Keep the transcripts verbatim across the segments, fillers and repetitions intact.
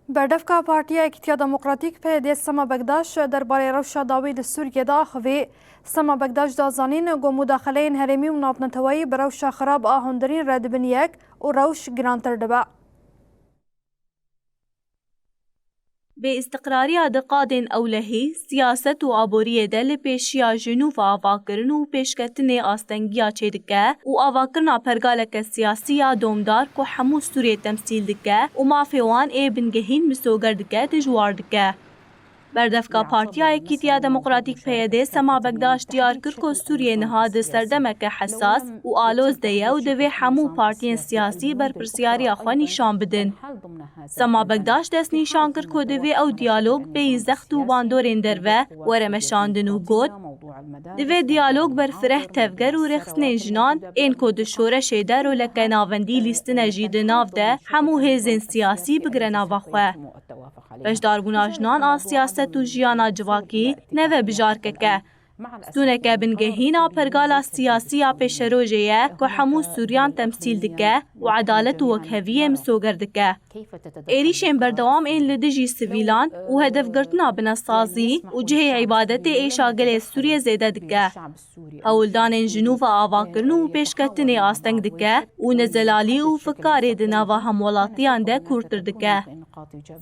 Berdevka Partiya Yekîtiya Demokratîk P Y D Sema Bekdaş derbarê rewşa dawî li Sûriyê de axivî. Sema Bekdaş da zanîn ku mudaxeleyên herêmî û navneteweyî bi rewşa xirab a hundirîn re dibin yek û rewş girantir dibe. Bêîstiqrariya di qadên ewlehî, siyaset û aboriyê de li pêşiya jinû ve avakirin û pêşketinê astengiya çêdike û avakirina pergaleke siyasî ya domdar ku hemû Sûriyê temsîl dike û mafê wan ê bingehîn misoger dike, dijwar dike. Berdevka Partiya Yekîtiya Demokratîk P Y D Sema Bekdaş diyar kir ku Sûriye niha di serdemeke hesas û aloz de ye û divê hemû partiyên siyasî berpirsiyariya xwe nîşan bidin. Sema Bekdaş destnîşan kir ku divê ew diyalog bêyî zext û bandorên derve were meşandin û got, divê diyalog berfireh tevger û rêxistinên jinan ên ku di şoreşê de roleke navendî lîstine jî di nav de hemû hêzên siyasî bigire nava xwe. Beşdarbûna jinan a siyaset û jiyana civakî ne vebijarkek e. Stûneke bingehîn a pergala siyasî ya pêşerojê ye ku hemû Sûriyan temsîl dike û edalet û wekheviyê misoger dike. Êrîşên berdewam ên li dijî sivîlan û hedefgirtina binesazî û cihê îbadetê êşa gelê Sûriyê zêde dike. Hewldanên jinû ve avakirin û pêşketinê asteng dike û nezelalî û fikarê di nava hemwelatiyan de kûrtir dike.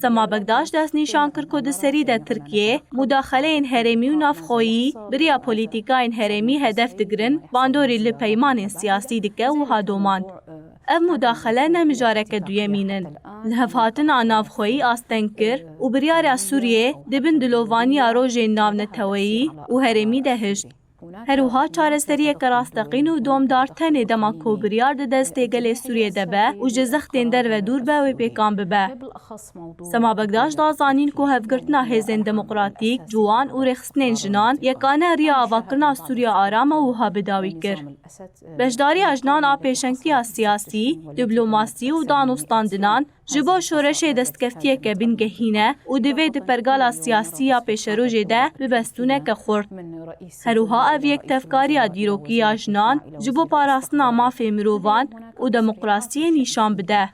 Sema Bekdaş destnîşan kir ku di serî de Tirkiye mudaxeleyên herêmî û navxweyî bi riya polîtîkayên herêmî hedef digirin, bandorî li peymanên siyasî dike û wiha domand, ev mudaxele ne mijareke duyemîn in. Lihevhatina navxweyî asteng kir û biryara Sûriyê di bin dilovaniya rojên navneteweyî û herêmî de hişt. Her wiha çareseriyeke rasteqîn û domdar tenê dema ku biryar di destê gelê Sûriyê de be û ji zextên derve dûr be wê pêkan bibe. Sema Bekdaş da zanîn ku hevgirtina hêzên demokratîk, ciwan û rêxistinên jinan yekane riya avakirina Sûriya aram e û wiha bi dawî kir, beşdariya jinan a pêşengtiya siyasî, diplomasî û danûstandinan ji bo şoreşê destkeftiyeke bingehîn e û divê di pergala siyasî ya pêşerojê de bibe stûneke xurt. Her wiha ev yektevkariya dîrokî ya jinan ji bo parastina mafê mirovan û demokrasiyê nîşan bide.